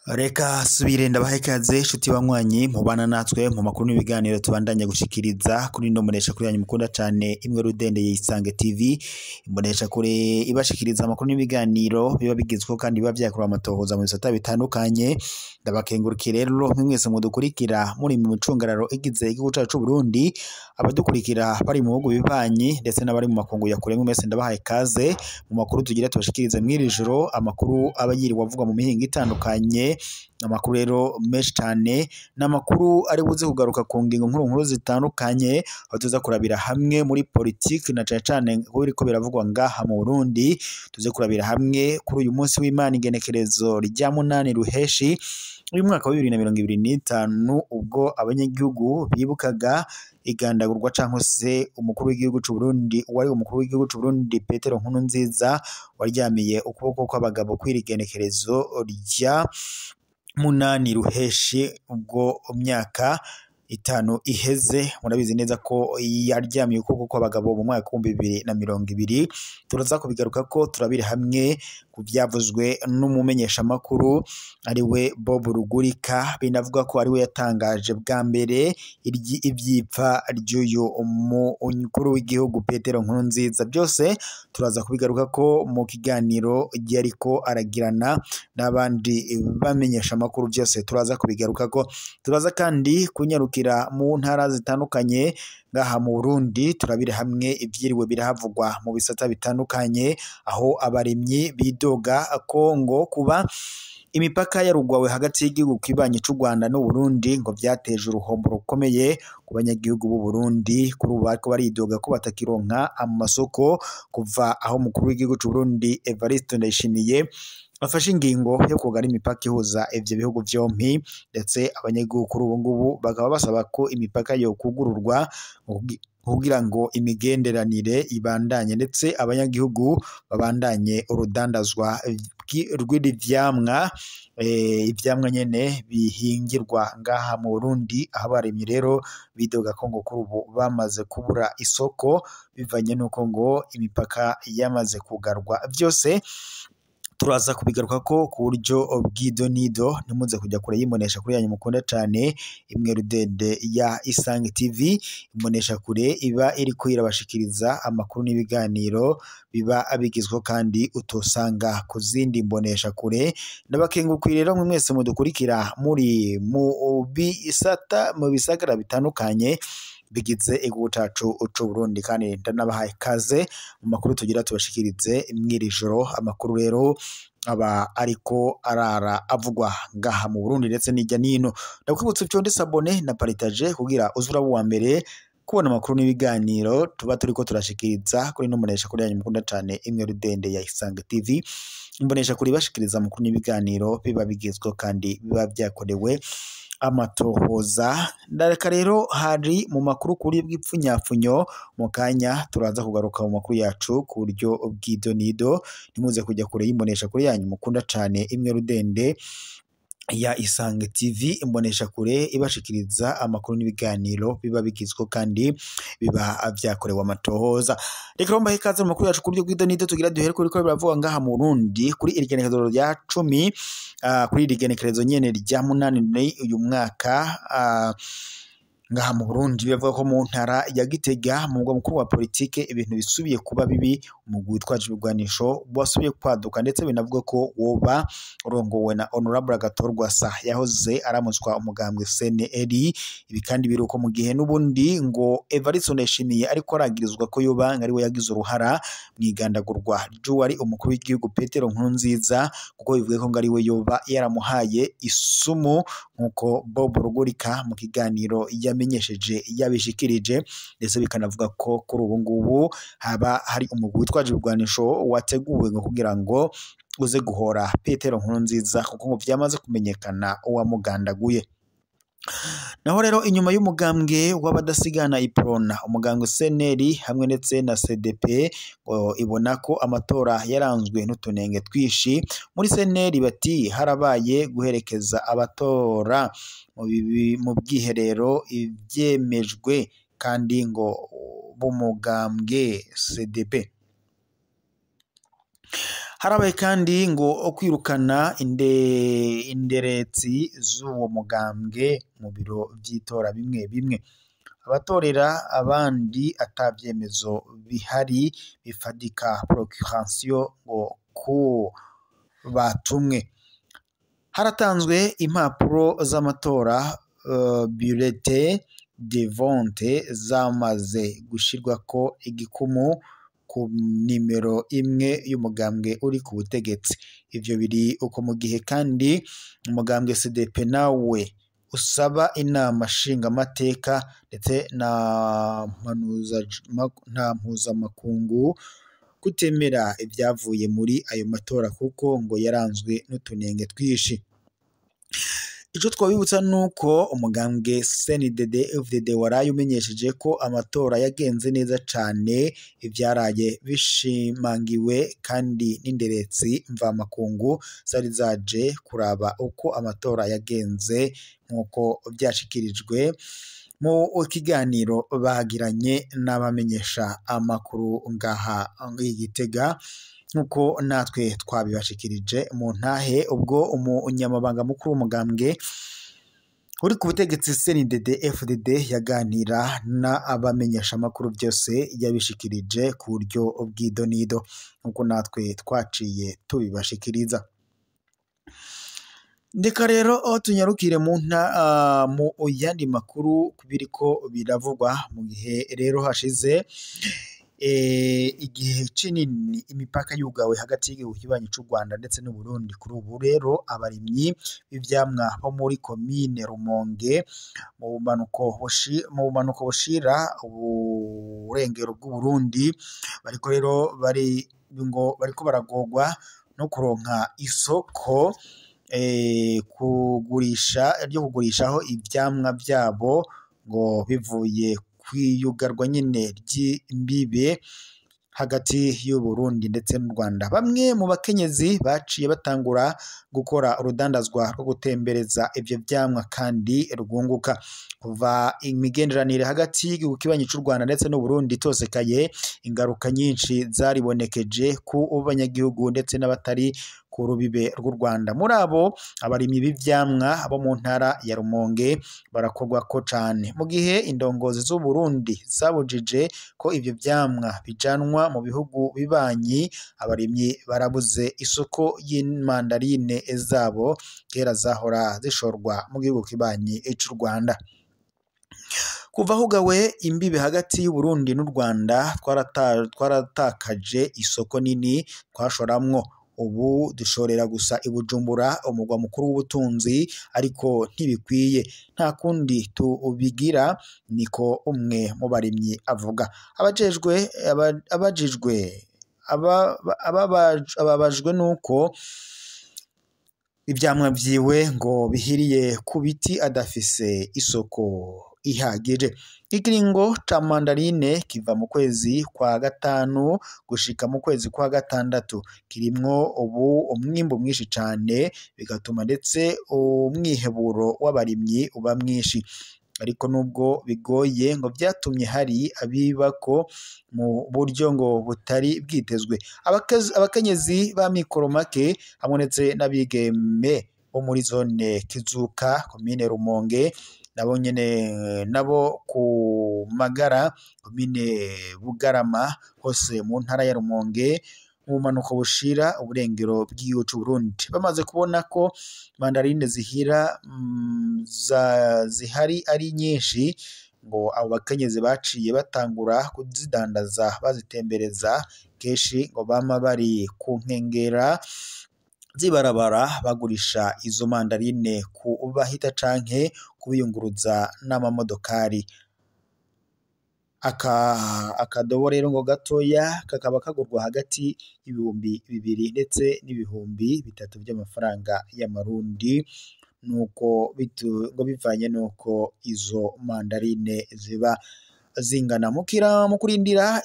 Reka subire ndabaha ikaze nshuti banywanyi mubana natwe mu makuru n'ibiganiro tubandanya gushikiriza kuri ino mbonesha kuri yanyu mukunda cane imwe rudende y'Isange TV, imbonesha kure ibashikiriza amakuru n'ibiganiro biba bigezweho kandi biba vyakorewe amatohoza mu bisata bitandukanye. Ndabakengurukiye rero mwese mudukurikira muri mu micungararo igize igihugu cacu c'Uburundi, abadukurikira bari mu bihugu bibanyi ndetse n'abari mu makungu ya kure, mwese ndabahaye ikaze mu makuru tugira tubashikirize mw'iri joro, amakuru aba yiriwe avugwa mu mihingo itandukanye. Amakuru rero menshi cane n'amakuru ari buze kugaruka ku ngingo nkuru nkuru zitandukanye, aho tuza kurabira hamwe muri politiki na cane cane ko biriko biravugwa ngaha mu Burundi. Tuze kurabira hamwe kuri uyu munsi w'Imana igenekerezo rya 8 Ruheshi uyu mwaka wa 2025, ubwo abanyagihugu bibukaga igandagurwa canke se umukuru w'igihugu c'u Burundi, uwari umukuru w'igihugu c'u Burundi Petero Nkurunziza waryamiye ukuboko kw'abagabo kw'irigenekerezo rya 8 Ruheshi, ubwo myaka 5 iheze. Murabizi neza ko yaryamiye ukuboko kw'abagabo mu mwaka wa 2020. Turaza kubigaruka ko turabire hamwe ku vyavuzwe n'umumenyeshamakuru ariwe Bob Rugurika, binavuga ko ariwe yatangaje bwa mbere ivyipfa ry'uyu mukuru w'igihugu Petero Nkurunziza. Byose turaza kubigaruka ko mu kiganiro yariko aragirana n'abandi bamenyeshamakuru, byose turaza kubigaruka ko. Turaza kandi kunyarukira mu ntara zitandukanye ngaha mu Burundi, turabire hamwe ivyiriwe birahavugwa mu bisata bitandukanye, aho abarimyi bidoga ko ngo kuba imipaka yarugwawe hagati y'igihugu kibanyi c'u Rwanda n'u Burundi ngo vyateje uruhombo rukomeye ku banyagihugu b'u Burundi. Kuri ubu bariko baridoga ko batakironka amasoko kuva aho umukuru w'igihugu c'u Burundi Evariste Ndayishimiye bafashe ingingo yo kugara imipaka ihuza ivyo bihugu vyompi, ndetse abanyagihugu kuri ubu ngubu bakaba basaba ko imipaka yo kugururwa kugira ngo imigenderanire ibandanye, ndetse abanyagihugu babandanye urudandazwa rw'ivyamwa, ivyamwa nyene bihingirwa ngaha mu Burundi. Aho abarimyi rero bidoga ko ngo kuri ubu bamaze kubura isoko bivanye n'uko ngo imipaka yamaze kugarwa. Vyose turaza kubigaruka ko ku buryo bw'idonido, ntimuze kujya kure y'imbonesha kure yanyu mukunda cane imwe rudende ya Isange TV. Imbonesha kure iba iriko irabashikiriza amakuru n'ibiganiro biba bigezweho kandi utosanga ku zindi mbonesha kure. Ndabakengurukiye rero mwe mwese mudukurikira muri mu bisata mu bisagara bitandukanye bigize igihugu cacu c'u Burundi, kandi ndanabahaye ikaze mu makuru tugira tubashikirize mw'iri joro. Amakuru rero aba ariko arara avugwa ngaha mu Burundi ndetse n'ijya nino. Ndakwibutsa uconde s'abonner na partage kugira uze uraba uwa mbere kubona amakuru n'ibiganiro tuba turiko turashikiriza kuri ino mbonesha kure yanyu mukunda cane imwe rudende ya Isange TV. Imbonesha kure ibashikiriza amakuru n'ibiganiro biba bigezweho kandi biba vyakorewe amatohoza. Ndareka rero hari mu makuru kuri bw'ipfunyapfunyo mu kanya turaza kugaruka mu makuru yacu ku buryo bw'idonido. Ntimuze kujya kure y'imbonesha kure yanyu mukunda cane imwe rudende ya Isange TV, imbonesha kure ibashikiriza amakuru n'ibiganiro biba bigizwe kandi biba vyakorewe amatohoza. Reka mbahe ikaze mu makuru yacu ku buryo bw'idonido, tugira duhere kuri ko biravuga ngaha mu Burundi kuri iri genekerezo rya 10, kuri iri genekerezo nyene rya 8 uyu mwaka. Ngaha mu Burundi biravuga ko mu ntara ya Gitega mu mugwa mukuru wa politike ibintu bisubiye kuba bibi, umugwi witwaje ibigwanisho wasubiye kwaduka, ndetse binavuga ko woba urongowe na Honorable Agathon Rwasa yahoze aramutswa umugambwe CNL. Ibi kandi biruko mu gihe n'ubundi ngo Evariste Ndayishimiye ariko aragirizwa ko yoba ari we yagize uruhara mw'igandagurwa ry'uwari umukuru w'igihugu Petero Nkurunziza, kuko bivuga ko ngo ari we yoba yaramuhaye isumu, nkuko Bob Rugurika mu kiganiro yamenyesheje yabishikirije, ndetse bikanavuga ko kuri ubu ngubu haba hari umugwi witwaje ibigwanisho wateguwe ngo kugira ngo uze guhora Petero Nkurunziza, kuko ngo vyamaze kumenyekana uwamugandaguye. Naho rero inyuma y'umugambwe w'abadasigana Iprona, umugambwe CNL hamwe ndetse na CDP ngo ibona ko amatora yaranzwe n'utunenge twishi. Muri CNL bati harabaye guherekeza abatora mu bwiherero ivyemejwe kandi ngo b'umugambwe CDP. Harabaye kandi ngo kwirukana inderetsi z'uwo mugambwe mu biro vy'itora bimwe bimwe, abatorera abandi atavyemezo bihari bifadika procuration ngo ku batumwe. Haratanzwe impapuro z'amatora bulletin de vote zamaze gushirwako igikumu ku nimero imwe y'umugambwe uri ku butegetsi. Ivyo biri uko mu gihe kandi umugambwe CDP nawe usaba inama nshingamateka ndetse na mpuzamakungu kutemera ivyavuye muri ayo matora kuko ngo yaranzwe n'utunenge twinshi. Ico twabibutsa nuko umugambwe CNDD FDD waraye umenyesheje ko amatora yagenze neza cane, ivyaraye bishimangiwe kandi n'inderetsi mvamakungu zari zaje kuraba uko amatora yagenze nk'uko vyashikirijwe mu kiganiro bagiranye n'abamenyesha amakuru ngaha i Gitega, nk'uko natwe twabibashikirije mu ntahe ubwo umunyamabanga mukuru w'umugambwe uri ku butegetsi CNDD FDD yaganira n'abamenyesha amakuru, byose yabishikirije ku buryo bw'idonido nk'uko natwe twaciye tubibashikiriza. Ndeka rero tunyarukire mu yandi makuru biriko biravugwa mu gihe rero hashize igihe kinini imipaka yugawe hagati y'igihugu kibanyi c'u Rwanda ndetse n'u Burundi. Kuri ubu rero abarimyi b'ivyamwa bo muri komine Rumonge mu bumanuko bushira uburengero bw'u Burundi bariko rero bariko baragorwa no kuronka isoko kugurisha ryo kugurishaho ivyamwa vyabo ngo bivuye kwiyugarwa nyene ry'imbibe hagati y'u Burundi ndetse n'u Rwanda. Bamwe mu bakenyezi baciye batangura gukora urudandazwa rwo gutembereza ivyo vyamwa kandi rwunguka. Kuva imigenderanire hagati y'igihugu kibanyi c'u Rwanda ndetse n'u Burundi itosekaye, ingaruka nyinshi zaribonekeje ku banyagihugu ndetse n'abatari ku rubibe rw'u Rwanda. Muri abo abarimyi b'ivyamwa bo mu ntara ya Rumonge barakorwako cane, mu gihe indongozi z'u Burundi zabujije ko ivyo vyamwa bijanwa mu bihugu bibanyi. Abarimyi barabuze isoko y'mandarine zabo kera zahora zishorwa mu gihugu kibanyi c'u Rwanda. Kuva hugawe imbibe hagati y'u Burundi n'u Rwanda twaratakaje isoko nini twashoramwo. Ubu dushorera gusa i Bujumbura, umugwa mukuru w'ubutunzi, ariko ntibikwiye, nta kundi tubigira, niko umwe mu barimyi avuga. Ababajwe nuko ivyamwa vyiwe ngo bihiriye ku biti adafise isoko ihagije. Ikiringo ca mandarine kiva mu kwezi kwa gatanu gushika mu kwezi kwa gatandatu, kirimwo ubu umwimbu mwinshi cane, bigatuma ndetse umwiheburo w'abarimyi uba mwinshi. Ariko nubwo bigoye ngo vyatumye hari abibako mu buryo ngo butari bwitezwe. Abakenyezi ba mikoro make hamwe ndetse n'abigeme bo muri zone Kizuka komine Rumonge nabo nyene nabo ku Magara komine Bugarama hose mu ntara ya Rumonge mu bumanuko bushira uburengero bw'igihugu c'u Burundi, bamaze kubona ko mandarine zihira zihari ari nyinshi, ngo abo bakenyezi baciye batangura kuzidandaza bazitembereza kenshi ngo bama bari ku nkengera z'ibarabara bagurisha izo mandarine ku bahita canke kubiyunguruza n'amamodokari. Akadobo rero ngo gatoya kakaba kagurwa hagati y'2000 ndetse n'3000 by'amafaranga y'amarundi, nuko ngo bivanye nuko izo mandarine ziba zingana. Mu kurindira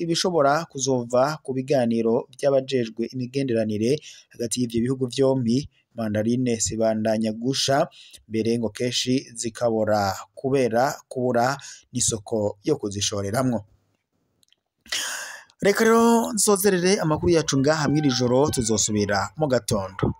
ibishobora kuzova ku biganiro by'abajejwe imigenderanire hagati y'ivyo bihugu vyompi, Mandarine zibandanya gusha mbere ngo kenshi zikabora kubera kubura n'isoko yo kuzishoreramwo. Reka rero nsozerere amakuru yacu ngaha mw'iri joro, tuzosubira mu gatondo.